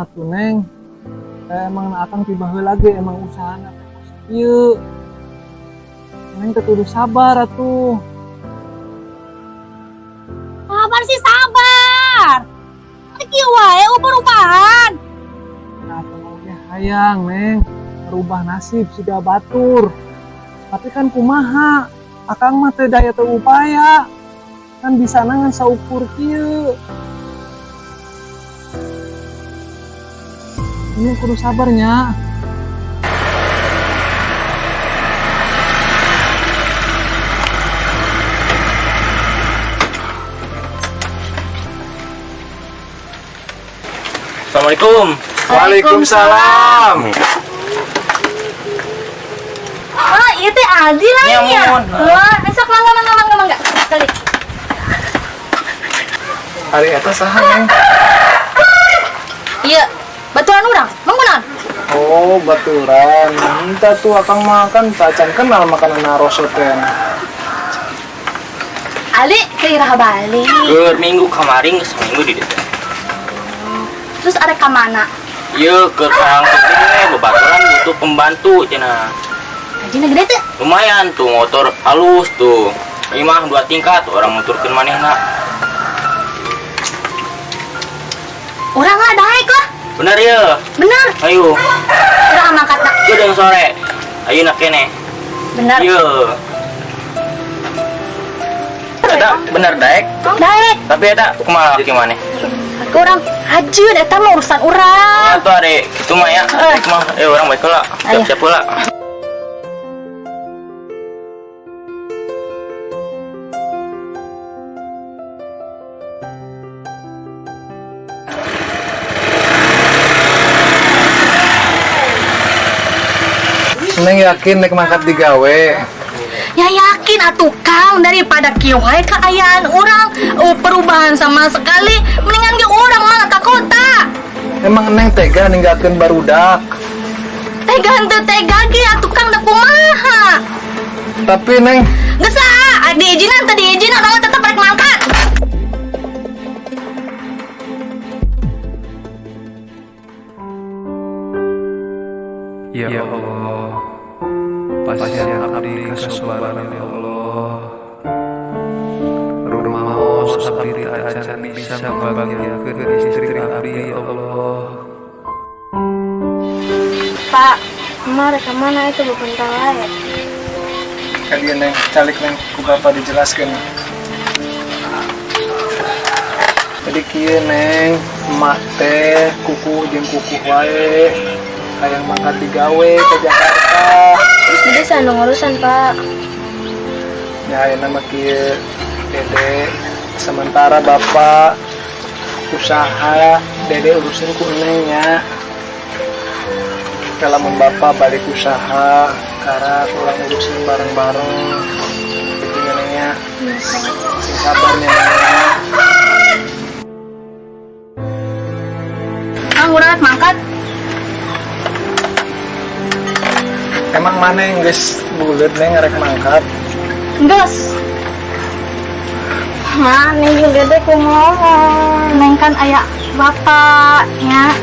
Kumaha atuh, Neng? Emang akang ti baheula ge emang usahana teh kos kieu. Neng teh kudu sabar atuh. Sabar sih sabar. Kieu wae perubahan. Nah, akang oge hayang, Neng, merubah nasib siga batur. Tapi kan kumaha? Akang mah teu daya teu upaya. Kan bisa ngan saukur kieu. Ini kudu sabarnya. Assalamualaikum. Waalaikumsalam. Oh, iya teh Aldi lah ya. Nyamun. Wah, esok mangga mangga mangga mangga. Kali. Ari eta saha, Neng? Iya, baturan urang. Manggunan. Oh, baturan. Minta tuh akang makan, tacan kenal makanan naroso teh. Ali ke iraha balik. Keur minggu kemarin geus minggu di dieu. Terus ada ka mana? Ieu keur karang teh babaturan butuh pembantu cenah. Gajina gede teh. Lumayan tuh motor halus tuh. Ini mah 2 tingkat orang muturkeun manehna. Urang lah daek lah. Bener ya? Bener. Ayo. Urang mangkat tak. Gedeng sore. Ayo nak kene. Bener. Iya. Eta bener daek. Daek. Tapi eta kumaha gimana? Urang hajeun eta mah urusan urang. Atuh are kitu mah ya. Kitu mah urang baik heula. Ayo. Siap-siap heula. Neng yakin nek mangkat digawe. Ya yakin atuh Kang, daripada kieu wae kaayaan urang, perubahan sama sekali, mendingan ge urang mah ka kota. Emang Neng tega ninggalkeun barudak? Tega henteu tega ge atuh Kang, da kumaha? Tapi Neng, geus ah, diizinan teu diizinan urang tetep rek mangkat. Ya Allah, pasien abdi kasobaran ya Allah. Rumaos abdi acan bisa membahagiakan istri abdi ya Allah. Pak, emak rek mana itu bukan wae. Kalian Neng, calik Neng, ku bapak dijelaskan. Jadi kieu Neng, emak teh kuku jeung kuku wae. Hayang mangkat digawe ke Jakarta. Terus dia sana ngurusan, Pak. Ya ayeuna mah kieu, Dede. Sementara bapak usaha, Dede urusin ku Neng nya. Kalau mun bapak balik usaha, karena kurang urusin bareng-bareng. Gitu ya, Neng nya. Sing sabar nya, Neng nya. Kang, urang mangkat. Emang mana yang geus buleut Neng ngarek mangkat? Geus. Nah, Neng jeung Dede kumaha? Neng kan aya bapaknya.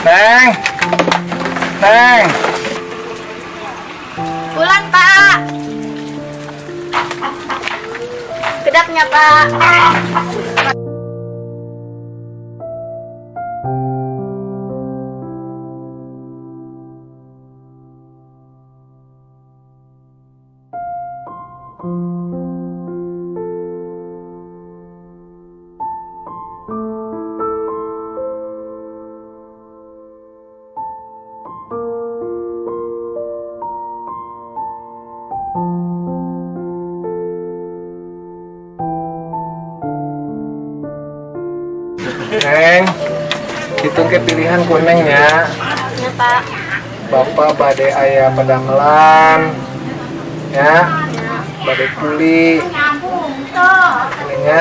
Neng. Neng. Pulang, Pak. Kedapnya, Pak. Neng. Hitung ke pilihan ku Neng ya. Ya, Pak. Bapak bade aya pedamelan. Ya. Bade kuli. Neng ya.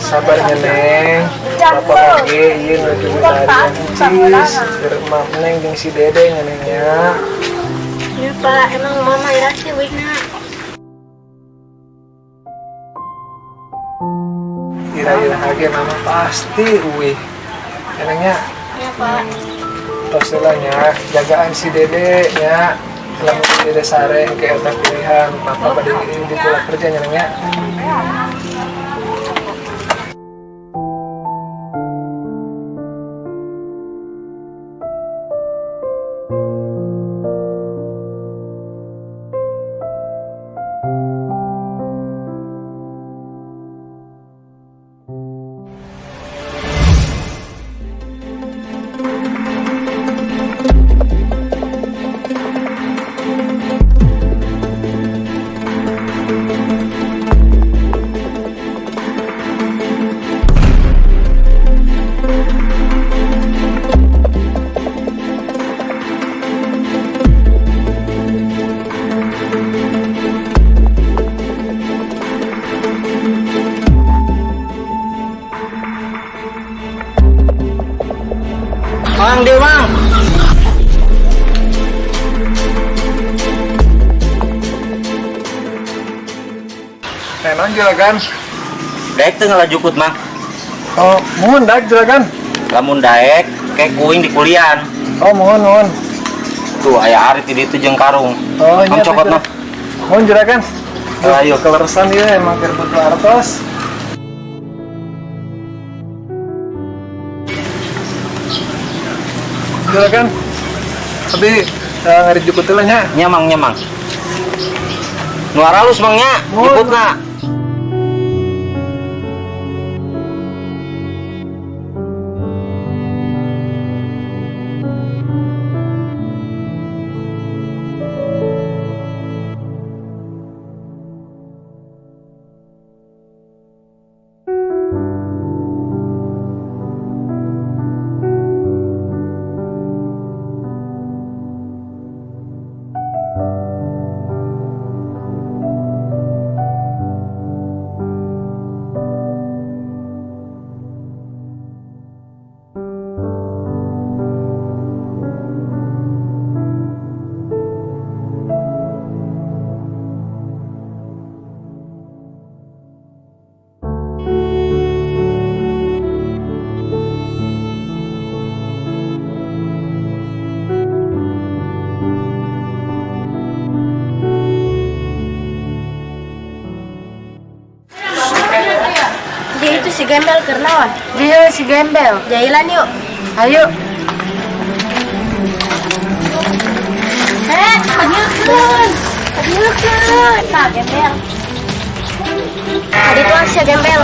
Sabarnya Neng. Bapak oge ieu nuju milarian cis. Keur emak Neng jeung si Dede nya Neng ya. Ya, Pak. Emang mama ira sih wihna. Ira-ira ge mama pasti uih. Neng ya. Ya, Pak. Tos heula nya, jagaan si Dede nya. Lamun si Dede sare ke eta pilihan, Bapak bade di pula kerja nya Neng ya. Mang, dia mang. Naon juragan? Daek teu ngalajukut mang. Oh, mohon daek juragan. Lamun daek, kayak kuing di kulian. Oh, mohon, mohon. Tuh aya arit di ditu jeung karung. Oh, Am iya, cokot mah. Mohon juragan. Ayo. Keleresan ieu emang keur butuh artos. Juragan. Tapi ngarijukut heula nya. Nya mang, nya mang. Nu aralus mang nya, Mohon. jukutna. Dia itu si gembel kernawan. Dia si gembel. Jailan yuk. Ayo. Eh, panggilkeun. Panggilkeun. Tah, gembel. Tadi tuh si gembel.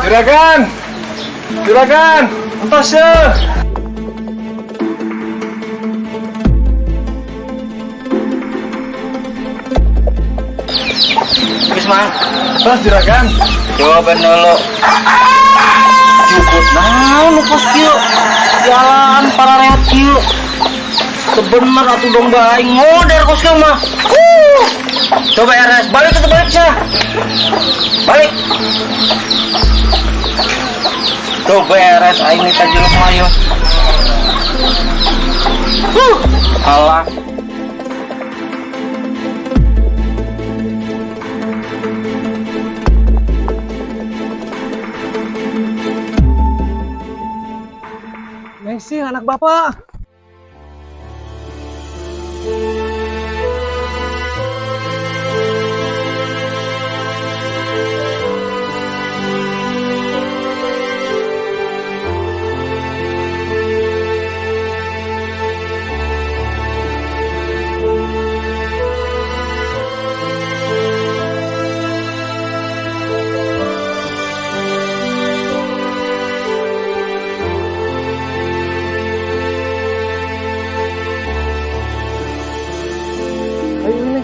Juragan. Juragan, entos ya. Geus mang. Entos juragan. Coba dulu. Jukut naon nu kos kieu? Jalan para reot kieu. Sebener atuh domba aing ngoder kos kieu mah. Huh. Coba RS balik ke balik sah. Balik. Tuh beres aing nih jelema ieu. Huh. Alah. Neng anak bapak. Ayo ini.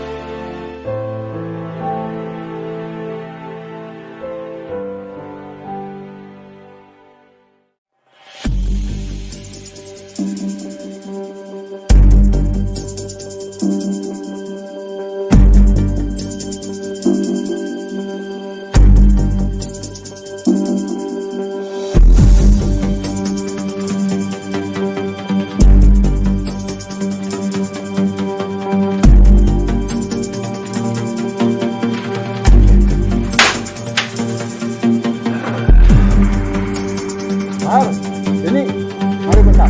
Har, ini, mari bentar.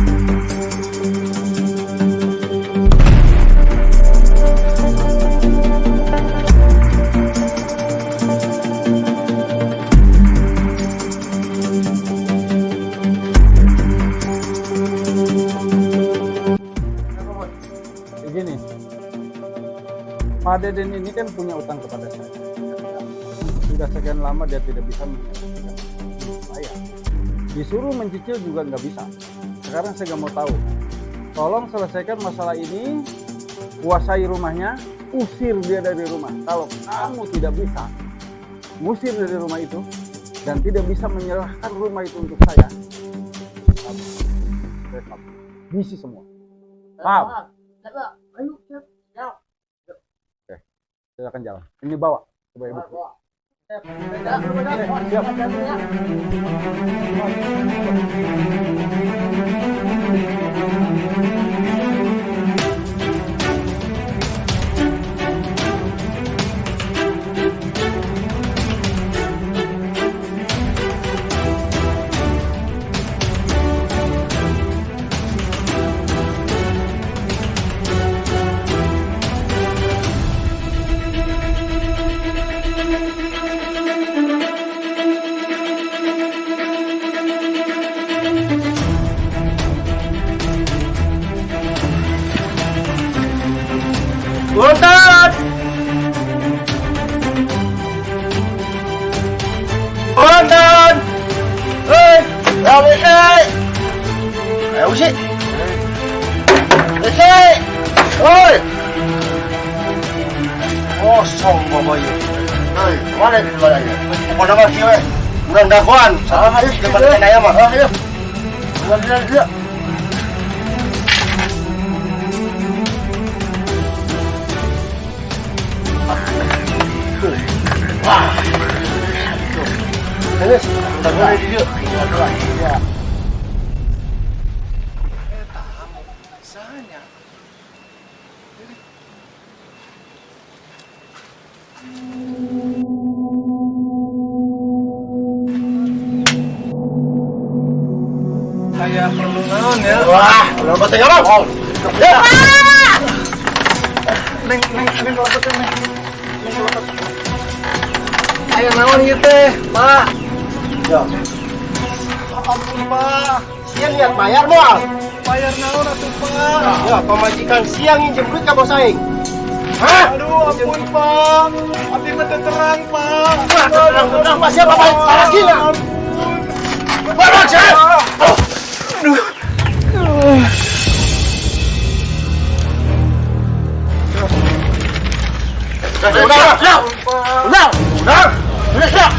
Begini, Pak Deden ini kan punya utang kepada saya. Sudah sekian lama dia tidak bisa menyelesaikan saya. Disuruh mencicil juga nggak bisa. Sekarang saya nggak mau tahu. Tolong selesaikan masalah ini, kuasai rumahnya, usir dia dari rumah. Kalau kamu tidak bisa ngusir dari rumah itu dan tidak bisa menyerahkan rumah itu untuk saya, kamu, rekap, bisi semua. Paham? Oke, silakan jalan. Ini bawa sebagai bukti. Siap. Ulang Ulang tahun. Hei, rame eh. Ayo sih. Eh, oi. Kosong bapak ieu. Hei, mana di luar aja? Pokoknya mah kieu we. Urang dagoan. Salah ayo depan cenah aya mah. Ayo. Urang dia dia. Wah. Terus, dagoan di dieu. Ya. Sanya. Kayak perlu naon ya? Wah, udah penting apa? Ya. Neng, neng, neng, lepet, neng. Neng, lepet. Aya naon ieu teh, Pak? Ya. Ampun, Pak. Sia niat bayar moal? Bayar naon atuh, Pak? Ya, pamajikan sia nginjem duit ka bos aing. Hah? Aduh, ampun, Pak. Abdi mah teu terang, Pak. Wah, tenang-tenang, Pak. Siapa, Pak? Salah gila. Bawa, Chef. Aduh. Udah, udah, udah, udah, udah, udah.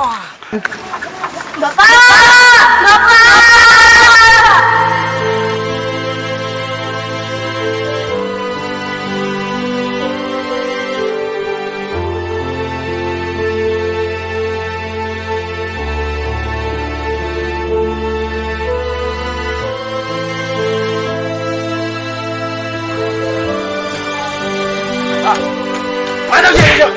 Bapak! Bapak! Mana sih?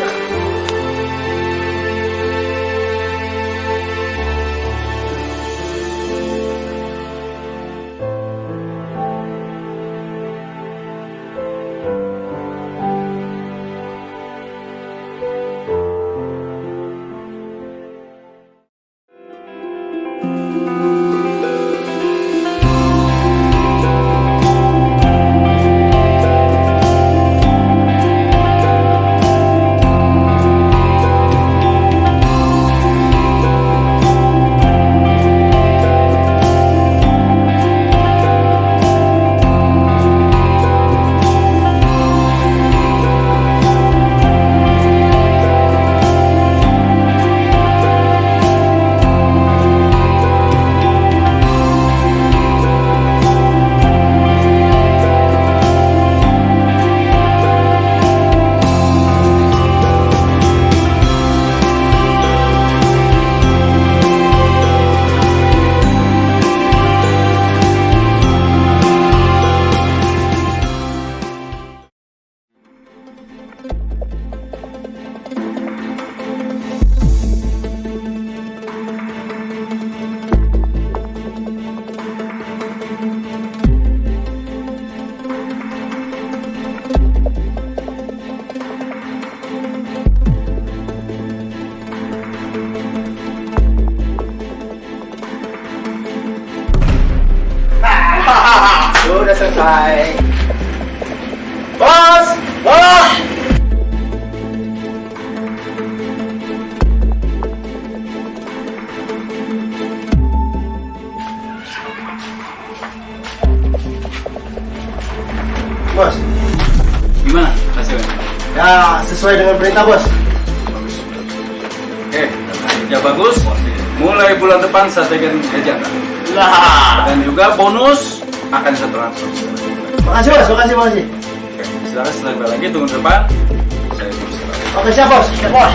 Udah selesai. Bos, bos. Bos, Gimana hasilnya? ya sesuai dengan perintah bos. Bagus. Oke, kerja bagus. Mulai bulan depan saya tekan gaji Anda. Lah. Dan juga bonus akan saya transfer. Makasih bos, makasih, makasih. Oke, silakan setelah lagi tunggu di depan. Saya persilakan. Oke siap bos, siap bos.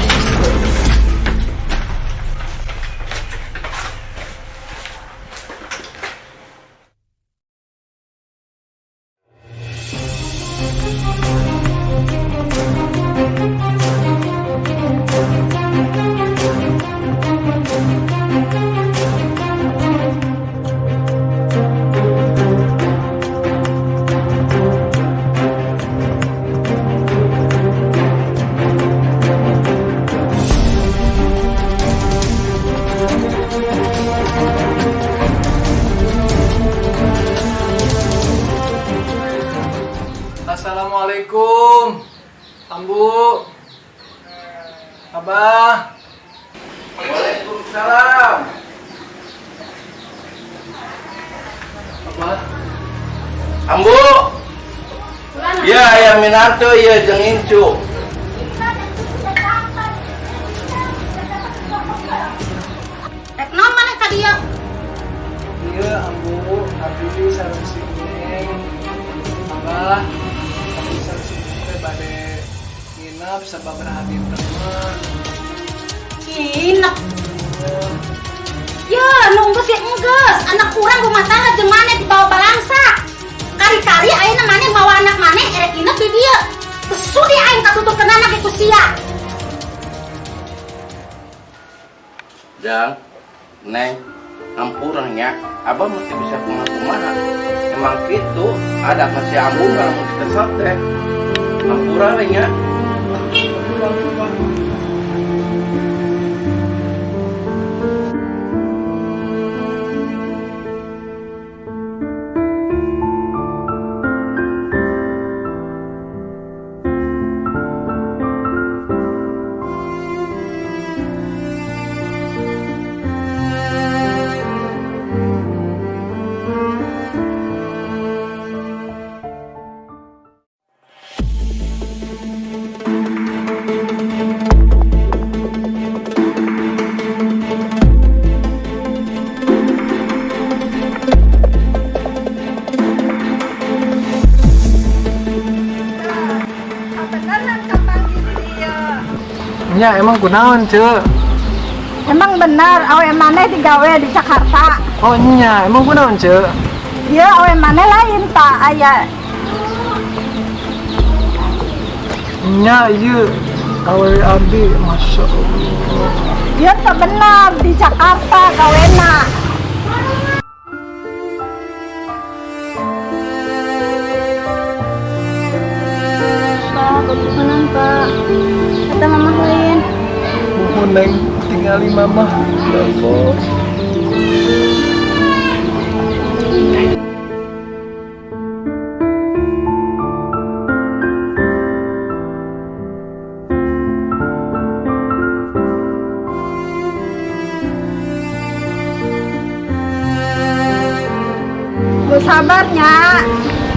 Assalamualaikum. Ambu. Abah. Waalaikumsalam. Abah. Ambu. Ya, ya Minanto ya jeung Incu. Rek naon maneh ka dieu? Iya, Ambu. Abdi sareng si Neng. Abah. Abdi sareng si Neng teh bade nginep sababaraha dinten. Nginep. Ya, nunggu sih enggeus. Anak urang rumah tangga jeung maneh dibawa balangsa. Kari-kari ayeuna maneh mawa anak maneh erek nginep di dieu. Teu sudi aing katuturkeun anak ku sia. Jang, Neng, hampura nya, abah mesti bisa kumaha-kumaha. Emang gitu, ada kasih ambu kalau mau kesel teh. Hampura we nya. Hampura, hampura. Nya emang kunaon, Ceu? Emang bener awe maneh digawe di Jakarta? Oh nya, emang kunaon, Ceu? Iya, awe maneh lain tak aya. Nya ieu awe abdi, Masya Allah. Iya teu bener di Jakarta gawena. Pak, kebukunan Pak. Kata mama lain. Muhun Neng, tinggali mama. Ya Allah. Lu sabarnya.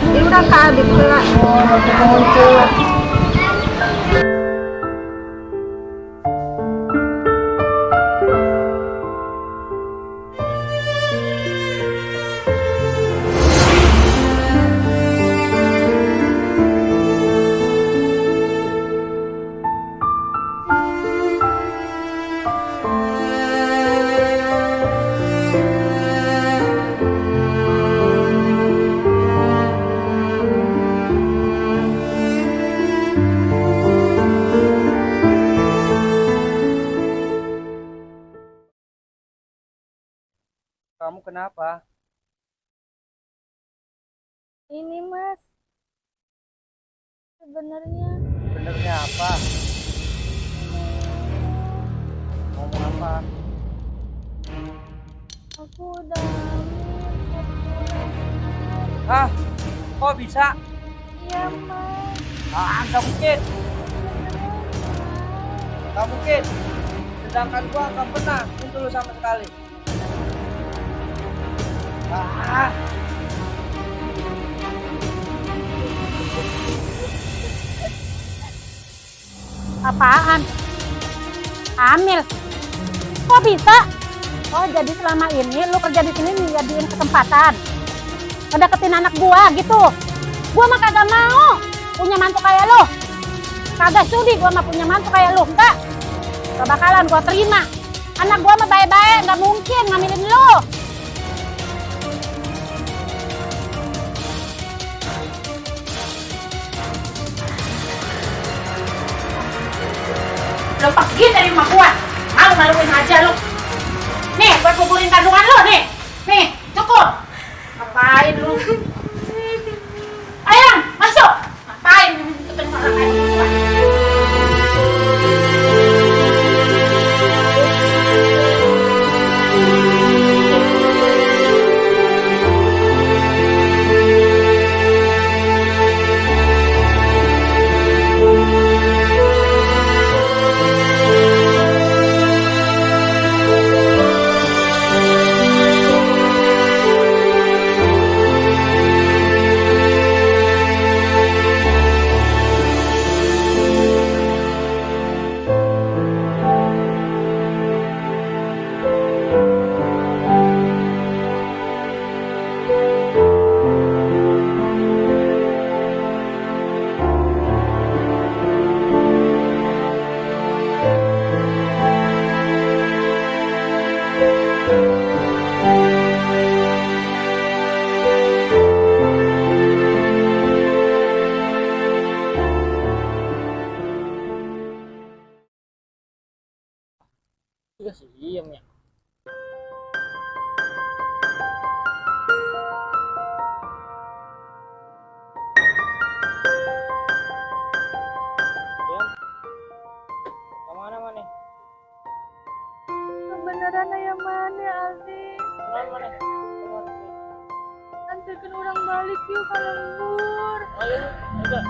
Ini urang ka abdi heula. Oh, nuhun, Ceu. Kamu kenapa? Ini Mas. Sebenarnya Benernya apa? Ngomong apa? aku udah hamil 4 bulan. Hah? Kok bisa? Iya Mas. Ah, nggak mungkin. Beneran Mas. Nggak mungkin. Sedangkan gua nggak pernah nyentuh lu sama sekali. Ah. Apaan? Hamil? Kok bisa? Oh, jadi selama ini lu kerja di sini jadiin kesempatan ngedeketin anak gua gitu. Gua mah kagak mau punya mantu kayak lu. Kagak sudi gua mah punya mantu kayak lu. Enggak. Gak bakalan gua terima. Anak gua mah baik-baik, nggak mungkin ngambilin lu. Lu pergi dari rumah gua. Malu-maluin aja lu. Nih, buat gugurin kandungan lu nih. Nih, cukup. Ngapain lu? Ayang, masuk. Ngapain ketemu orang kayak gua? Juga sih diem ya. Diam. Kemana mana? Kebenaran aya mana Aldi? Kemana mana? Kemana? Antarkan urang balik yuk ka lembur. Ayo, ayo.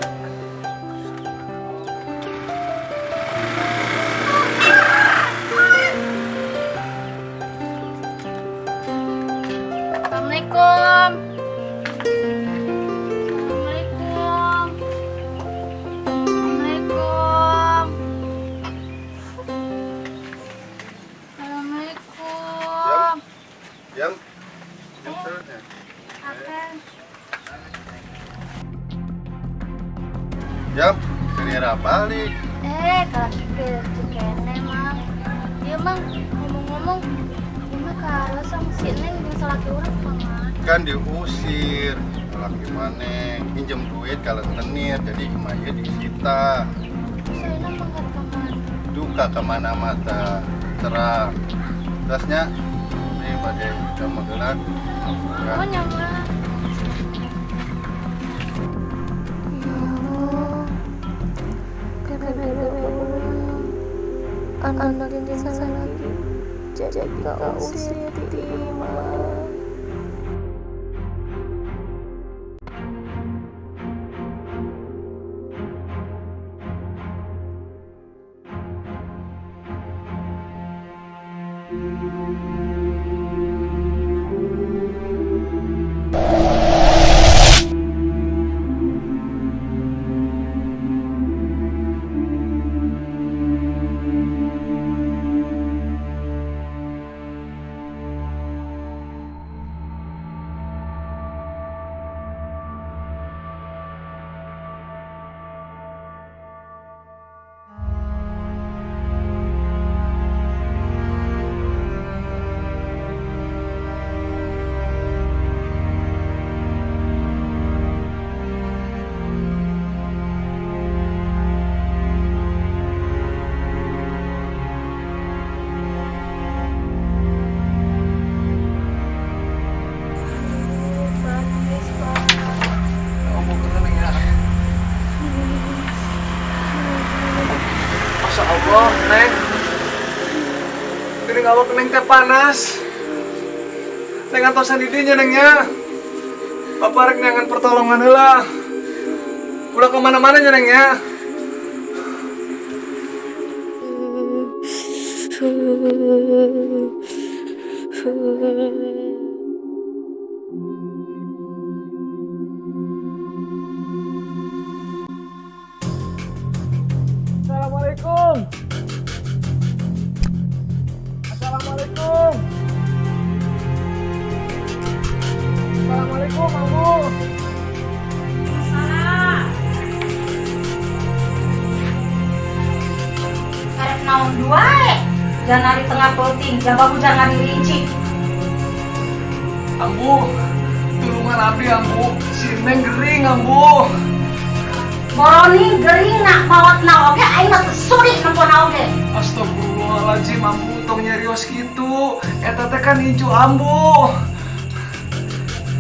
Assalamualaikum. Assalamualaikum. Assalamualaikum. Assalamualaikum. Jam. Akang. Jam, kira balik. Kalau ke cikene, Mang. Iya, Mang. Ngomong-ngomong, ini kalau sama si Neng jeung salaki urang kumaha? Kan diusir. Laki mana minjem duit kalau tenir, jadi imahnya disita. Saya mah nggak kemana. Duka kemana mata terang. Terusnya ini pada udah magelan. Oh, nyaman. Ya Allah, gara-gara orang anak desa lagi jadi kausir di imah. Masya Allah, Neng. Ini awak Neng teh panas. Neng antosan didinya, Neng nya. Bapak rek neangan pertolongan heula. Ulah kemana-mana nya, Neng nya. Assalamualaikum. Assalamualaikum. Assalamualaikum, Ambu. Salah. Karek naon dua jangan di tengah peuting, jaba jangan dirinci. Ambu, tulungan abdi Ambu, si Neng gering Ambu. Moroni gering nak maot na oge aing mah teu sudi nempona oge. Astagfirullahaladzim, Ambu tong nyarios kitu. Eta teh kan incu Ambu.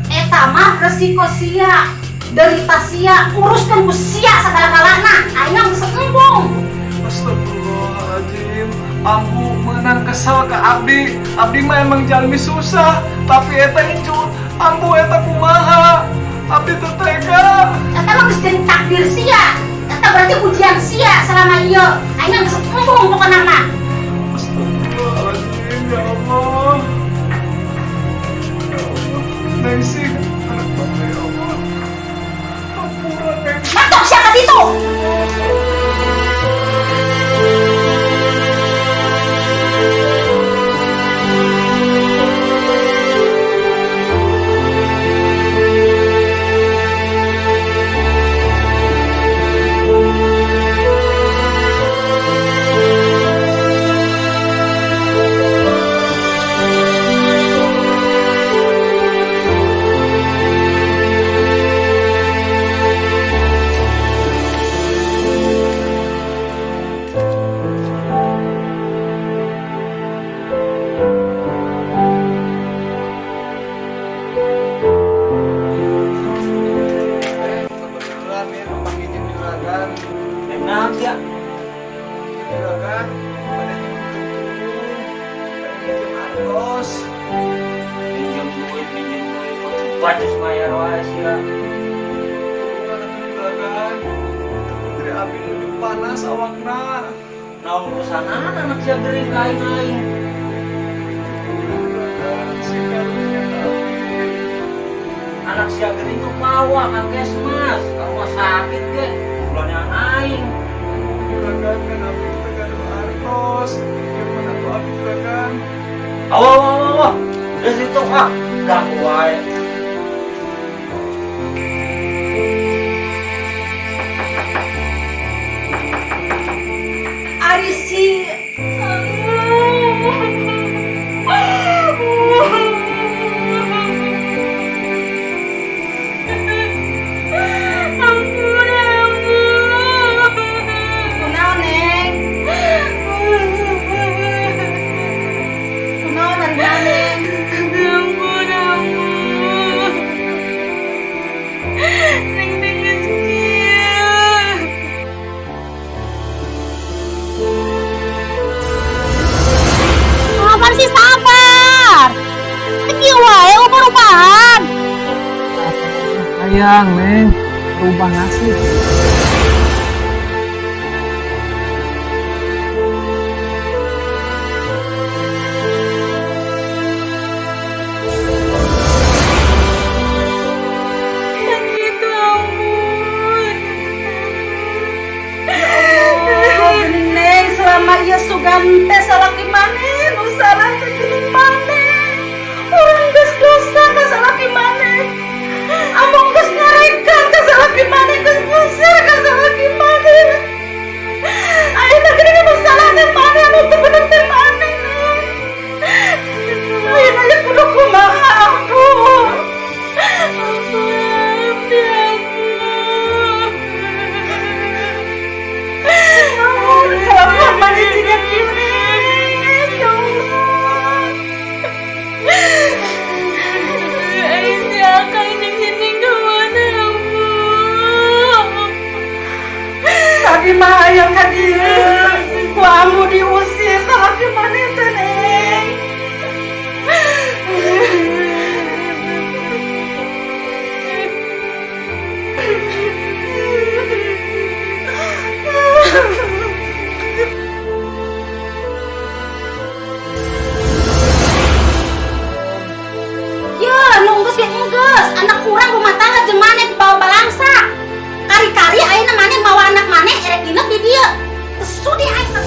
Eta mah resiko sia, derita sia, uruskeun ku sia sagala-galana. Aing mah geus embung. Astagfirullahaladzim, Ambu menang kesal ke abdi. Abdi mah emang jalmi susah, tapi eta incu Ambu eta kumaha. Abdi teu tega. Eta mah geus jadi takdir sia. Eta berarti ujian sia selama ieu. Aing mah geus embung pokona mah. Astagfirullahaladzim, ya Allah. Ya Allah, Nengsi, anak bapak ya Allah. Ampura, Nengsi. Masuk siapa situ? Kebetulan ya, pakai jeung juragan. Enak ya. Juragan, pada minjem artos. Minjem duit, bagus bayar wae sia. Tulungan atuh juragan. Abi nuju panas awakna. Naon urusan anak sia gering ka aing-aing? Juragan, si karunya ka abi. Anak sia gering tuh bawa ka kesmas, ka rumah sakit ge. Ulah yang aing. Juragan, kan abi teu gaduh artos. Gimana tuh abi, juragan? Awas, awas, awas. Udah situ ah, ganggu wae. Ari si Ampun, ampun. Kunaon, Neng? Kunaon ari maneh? Ampun, ampun. Neng teh geus kieu. Sabar sih, sabar. Kieu wae ubah-ubahan. Hayang, Neng, rubah nasib. Gitu, ampun. Ya Allah, geuning Neng, selama ieu sugan teh salaki maneh nu salah teh geuning maneh. Urang geus dosa ka salaki maneh. Among geus nyarekan ka salaki maneh, geus ngusir ka salaki maneh. Ayeuna geuning nu salah teh maneh, anu teu bener teh maneh, Neng. Ayeuna ye kudu kumaha, ampun. Ampun, ampun. Ampun, kelakuan maneh jiga kieu, Neng. Ya Allah. Ai si Akang jeung si Neng kemana, ampun? Tadi mah aya ka dieu. Ku ambu diusir salaki maneh teh, Neng. Ya, nunggu ge enggeus, anak urang rumah tangga jeung maneh dibawa balangsa. Kari-kari ayeuna maneh mawa anak maneh erek nginep di dieu. Teu sudi aing mah.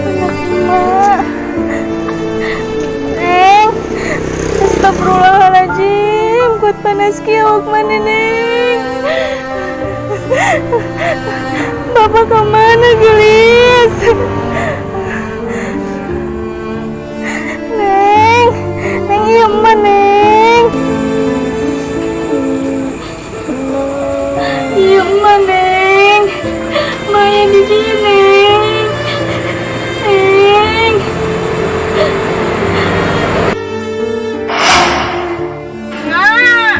Anak emak. Neng. Astagfirullahaladzim. Kuat panas kieu awak maneh, Neng? Bapak kemana, gelis? Neng. Neng, iya emak, Neng. Iya emak, Neng. Maya di sini, Neng. Neng. Nah.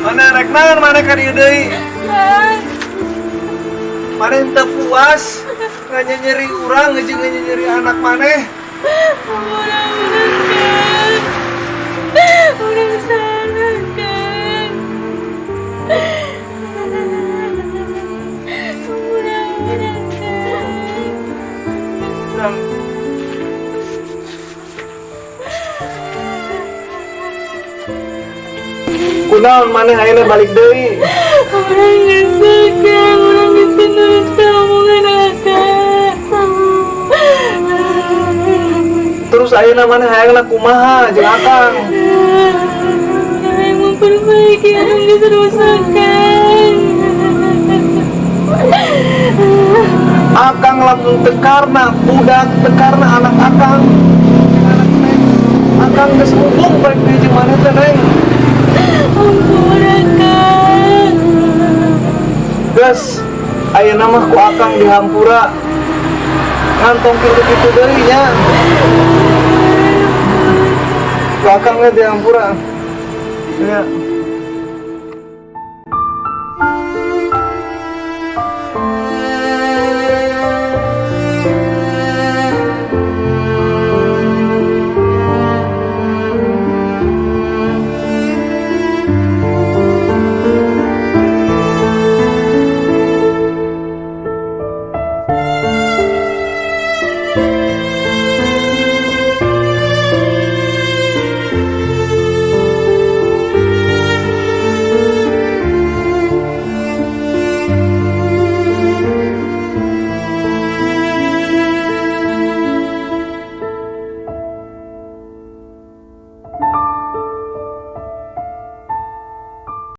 Mana rek naon mana ka dieu deui? Kang. Maneh teu puas nganyeri urang jeung nganyeri anak maneh. Urang Kang. Urang salah, Kang. Urang urang, Kang. Urang. Kunaon maneh ayeuna balik deui? Urang nyesel, Kang. Urang geus nurut ka omongan Akang. Terus ayeuna maneh hayangna kumaha jeung Akang? Urang hayang memperbaiki anu geus rusak, Kang. Akang lamun teu karna budak, teu karna anak akang. Anak Neng. Akang geus embung balik deui jeung maneh teh, Neng. Ampun, Kang. Geus, ayeuna mah ku Akang dihampura. Ngan tong kitu-kitu deui nya. Ku Akang ge dihampura. Ya.